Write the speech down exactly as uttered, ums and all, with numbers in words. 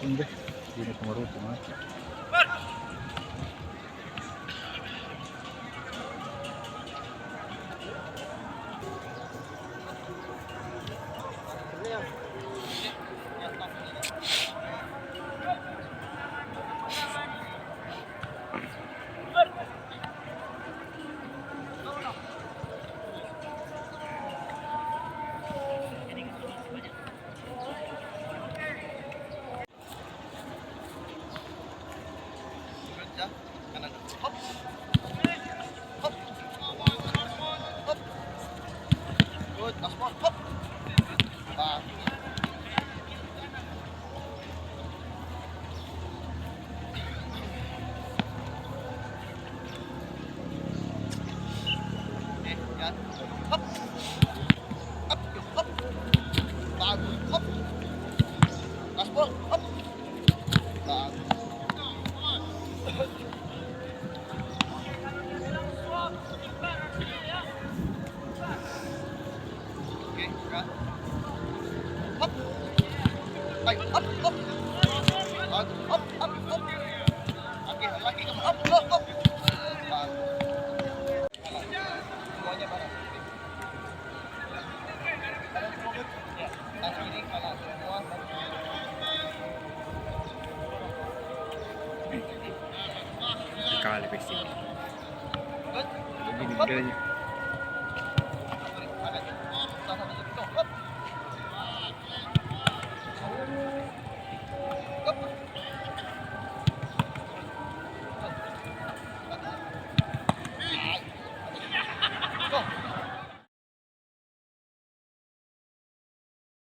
Injo, ini pengaruh cuma. Hop. Hop. Hop. Good, gaspol. Hop. Bagus. Eh, ya. Hop. Hop, hop. Bagus, hop. Gaspol, hop. Bagus. Oke, gerak. Hop. Baik, hop, hop. Bagus, hop, hop, hop. Oke, lagi, hop, hop, hop. Bagus. Semuanya bareng. Ya, tangan kiri, kanan. Semua. Sekali pasti. Begini bedanya.